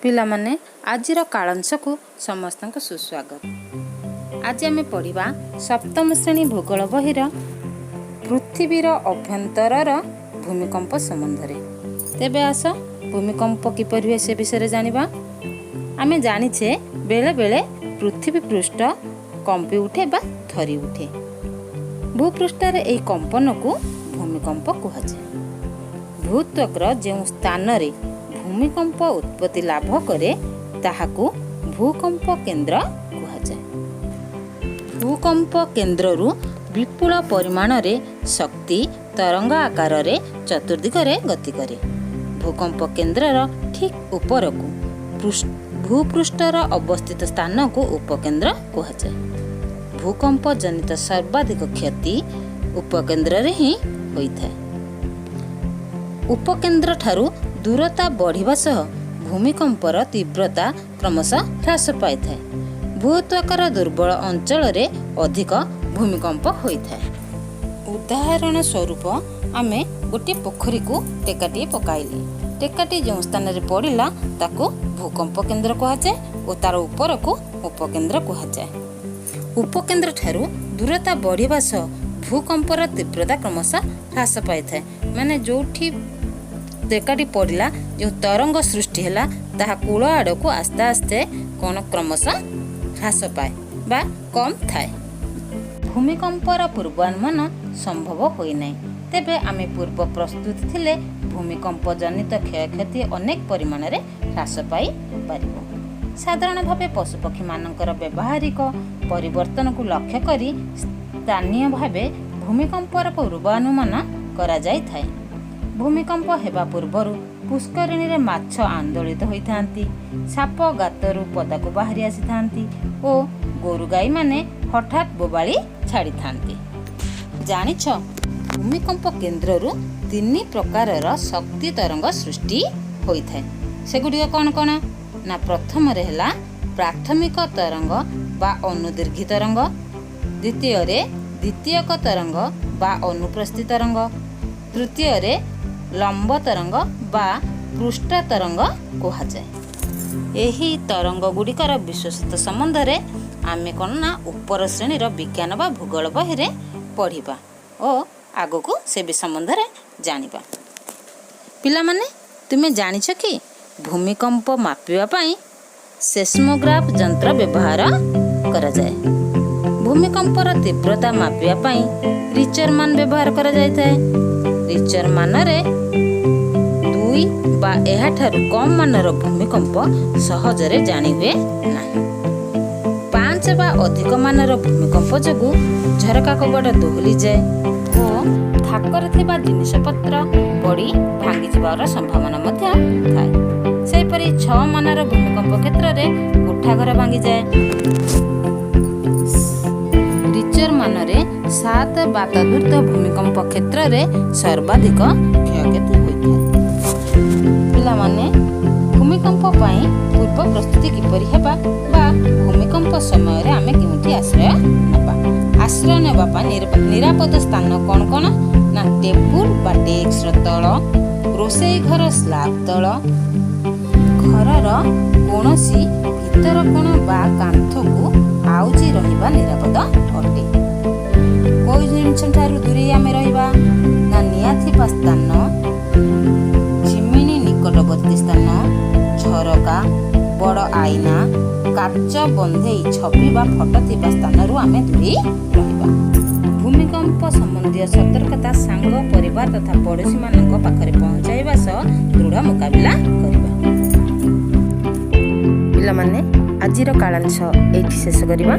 ପିଲାମାନେ, ଆଜିର କାଳାଂଶକୁ ସମସ୍ତଙ୍କୁ ସୁସ୍ୱାଗତ। ଆଜି ଆମେ ପଢ଼ିବା ସପ୍ତମ ଶ୍ରେଣୀ ଭୂଗୋଳ ବହିର ପୃଥିବୀର ଅଭ୍ୟନ୍ତରର ଭୂମିକମ୍ପ ସମ୍ବନ୍ଧରେ। ତେବେ ଆସ, ଭୂମିକମ୍ପ କିପରି ହୁଏ ସେ ବିଷୟରେ ଜାଣିବା। ଆମେ ଜାଣିଛେ, ବେଳେବେଳେ ପୃଥିବୀ ପୃଷ୍ଠ କମ୍ପି ଉଠେ ବା ଥରି ଉଠେ। ଭୂପୃଷ୍ଠରେ ଏହି କମ୍ପନକୁ ଭୂମିକମ୍ପ କୁହାଯାଏ। ଭୂତ୍ୱକର ଯେଉଁ ସ୍ଥାନରେ ଭୂମିକମ୍ପ ଉତ୍ପତ୍ତି ଲାଭ କରେ, ତାହାକୁ ଭୂକମ୍ପ କେନ୍ଦ୍ର କୁହାଯାଏ। ଭୂକମ୍ପ କେନ୍ଦ୍ରରୁ ବିପୁଳ ପରିମାଣରେ ଶକ୍ତି ତରଙ୍ଗ ଆକାରରେ ଚତୁର୍ଦିଗରେ ଗତି କରେ। ଭୂକମ୍ପ କେନ୍ଦ୍ରର ଠିକ୍ ଉପରକୁ ଭୂପୃଷ୍ଠର ଅବସ୍ଥିତ ସ୍ଥାନକୁ ଉପକେନ୍ଦ୍ର କୁହାଯାଏ। ଭୂକମ୍ପ ଜନିତ ସର୍ବାଧିକ କ୍ଷତି ଉପକେନ୍ଦ୍ରରେ ହିଁ ହୋଇଥାଏ। ଉପକେନ୍ଦ୍ର ଠାରୁ ଦୂରତା ବଢ଼ିବା ସହ ଭୂମିକମ୍ପର ତୀବ୍ରତା କ୍ରମଶଃ ହ୍ରାସ ପାଇଥାଏ। ଭୂତ୍ୱକର ଦୁର୍ବଳ ଅଞ୍ଚଳରେ ଅଧିକ ଭୂମିକମ୍ପ ହୋଇଥାଏ। ଉଦାହରଣ ସ୍ୱରୂପ, ଆମେ ଗୋଟିଏ ପୋଖରୀକୁ ଟେକାଟିଏ ପକାଇଲେ, ଟେକାଟି ଯେଉଁ ସ୍ଥାନରେ ପଡ଼ିଲା ତାକୁ ଭୂକମ୍ପ କେନ୍ଦ୍ର କୁହାଯାଏ ଓ ତାର ଉପରକୁ ଉପକେନ୍ଦ୍ର କୁହାଯାଏ। ଉପକେନ୍ଦ୍ର ଠାରୁ ଦୂରତା ବଢ଼ିବା ସହ ଭୂକମ୍ପର ତୀବ୍ରତା କ୍ରମଶଃ ହ୍ରାସ ପାଇଥାଏ। ମାନେ ଯେଉଁଠି ଟେକାଟି ପଡ଼ିଲା, ଯେଉଁ ତରଙ୍ଗ ସୃଷ୍ଟି ହେଲା, ତାହା କୂଳ ଆଡ଼କୁ ଆସ୍ତେ ଆସ୍ତେ କ'ଣ କ୍ରମଶଃ ହ୍ରାସ ପାଏ ବା କମ୍ ଥାଏ। ଭୂମିକମ୍ପର ପୂର୍ବାନୁମାନ ସମ୍ଭବ ହୋଇନାହିଁ। ତେବେ ଆମେ ପୂର୍ବ ପ୍ରସ୍ତୁତି ଥିଲେ ଭୂମିକମ୍ପ ଜନିତ କ୍ଷୟକ୍ଷତି ଅନେକ ପରିମାଣରେ ହ୍ରାସ ପାଇପାରିବ। ସାଧାରଣ ଭାବେ ପଶୁପକ୍ଷୀମାନଙ୍କର ବ୍ୟବହାରିକ ପରିବର୍ତ୍ତନକୁ ଲକ୍ଷ୍ୟ କରି ସ୍ଥାନୀୟ ଭାବେ ଭୂମିକମ୍ପର ପୂର୍ବାନୁମାନ କରାଯାଇଥାଏ। ଭୂମିକମ୍ପ ହେବା ପୂର୍ବରୁ ପୁଷ୍କରିଣୀରେ ମାଛ ଆନ୍ଦୋଳିତ ହୋଇଥାନ୍ତି, ସାପ ଗାତରୁ ପଦାକୁ ବାହାରି ଆସିଥାନ୍ତି ଓ ଗୋରୁ ଗାଈମାନେ ହଠାତ୍ ବୋବାଳି ଛାଡ଼ିଥାନ୍ତି। ଜାଣିଛ, ଭୂମିକମ୍ପ କେନ୍ଦ୍ରରୁ ତିନି ପ୍ରକାରର ଶକ୍ତି ତରଙ୍ଗ ସୃଷ୍ଟି ହୋଇଥାଏ। ସେଗୁଡ଼ିକ କ'ଣ କ'ଣ ନା, ପ୍ରଥମରେ ହେଲା ପ୍ରାଥମିକ ତରଙ୍ଗ ବା ଅନୁଦୀର୍ଘି ତରଙ୍ଗ, ଦ୍ୱିତୀୟରେ ଦ୍ୱିତୀୟକ ତରଙ୍ଗ ବା ଅନୁପ୍ରସ୍ଥି ତରଙ୍ଗ, ତୃତୀୟରେ ଲମ୍ବ ତରଙ୍ଗ ବା ପୃଷ୍ଠ ତରଙ୍ଗ କୁହାଯାଏ। ଏହି ତରଙ୍ଗ ଗୁଡ଼ିକର ବିଶେଷତ୍ୱ ସମ୍ବନ୍ଧରେ ଆମେ କ'ଣ ନା ଉପର ଶ୍ରେଣୀର ବିଜ୍ଞାନ ବା ଭୂଗୋଳ ବହିରେ ପଢ଼ିବା ଓ ଆଗକୁ ସେ ବି ସମ୍ବନ୍ଧରେ ଜାଣିବା। ପିଲାମାନେ, ତୁମେ ଜାଣିଛ କି ଭୂମିକମ୍ପ ମାପିବା ପାଇଁ ସେସ୍ମୋଗ୍ରାଫ ଯନ୍ତ୍ର ବ୍ୟବହାର କରାଯାଏ? ଭୂମିକମ୍ପର ତୀବ୍ରତା ମାପିବା ପାଇଁ ରିଚର ମାନ ବ୍ୟବହାର କରାଯାଇଥାଏ। ରିଚର ମାନରେ 2 ବା ଏହାଠାରୁ କମ୍ ମାନର ଭୂମିକମ୍ପ ସହଜରେ ଜାଣିହୁଏ ନାହିଁ। 5 ବା ଅଧିକ ମାନର ଭୂମିକମ୍ପ ଯୋଗୁଁ ଝରକା କବାଟ ଦୋହଲିଯାଏ ଓ ଥାକରେ ଥିବା ଜିନିଷପତ୍ର ପଡ଼ି ଭାଙ୍ଗିଯିବାର ସମ୍ଭାବନା ମଧ୍ୟ ଥାଏ। ସେହିପରି 6 ମାନର ଭୂମିକମ୍ପ କ୍ଷେତ୍ରରେ କୋଠା ଘର ଭାଙ୍ଗିଯାଏ। ରିଚର ମାନରେ 7 ବା ତଦୁର୍ଦ୍ଧ୍ୱ ଭୂମିକମ୍ପ କ୍ଷେତ୍ରରେ ସର୍ବାଧିକ କ୍ଷୟକ୍ଷତି ହୋଇଥାଏ। ପିଲାମାନେ, ଭୂମିକମ୍ପ ପାଇଁ ପୂର୍ବ ପ୍ରସ୍ତୁତି କିପରି ହେବା ବା ଭୂମିକମ୍ପ ସମୟରେ ଆମେ କେଉଁଠି ଆଶ୍ରୟ ନେବା? ଆଶ୍ରୟ ନେବା ପାଇଁ ନିରାପଦ ସ୍ଥାନ କ'ଣ କ'ଣ ନା, ଟେବୁଲ ବା ଡେସ୍କର ତଳ, ରୋଷେଇ ଘର ସ୍ଲାବ୍ ତଳ, ଘରର କୌଣସି ଭିତର କୋଣ ବା କାନ୍ଥକୁ ଆଉଜି ରହିବା ନିରାପଦ ଅଟେ। କେଉଁ ଜିନିଷ ଠାରୁ ଦୂରେଇ ଆମେ ରହିବା ନା, ନିଆଁ ଥିବା ସ୍ଥାନ, ଚିମିନି ନିକଟବର୍ତ୍ତୀ ସ୍ଥାନ, ଝରକା, ବଡ଼ ଆଇନା, କାଚ ବନ୍ଧେଇ ଛବି ବା ଫଟୋ ଥିବା ସ୍ଥାନରୁ ଆମେ ଦୂରେଇ ରହିବା। ଭୂମିକମ୍ପ ସମ୍ବନ୍ଧୀୟ ସତର୍କତା ସାଙ୍ଗ, ପରିବାର ତଥା ପଡ଼ୋଶୀମାନଙ୍କ ପାଖରେ ପହଞ୍ଚାଇବା ସହ ଦୃଢ଼ ମୁକାବିଲା କରିବା। ପିଲାମାନେ, ଆଜିର କାଳାଂଶ ଏଇଠି ଶେଷ କରିବା।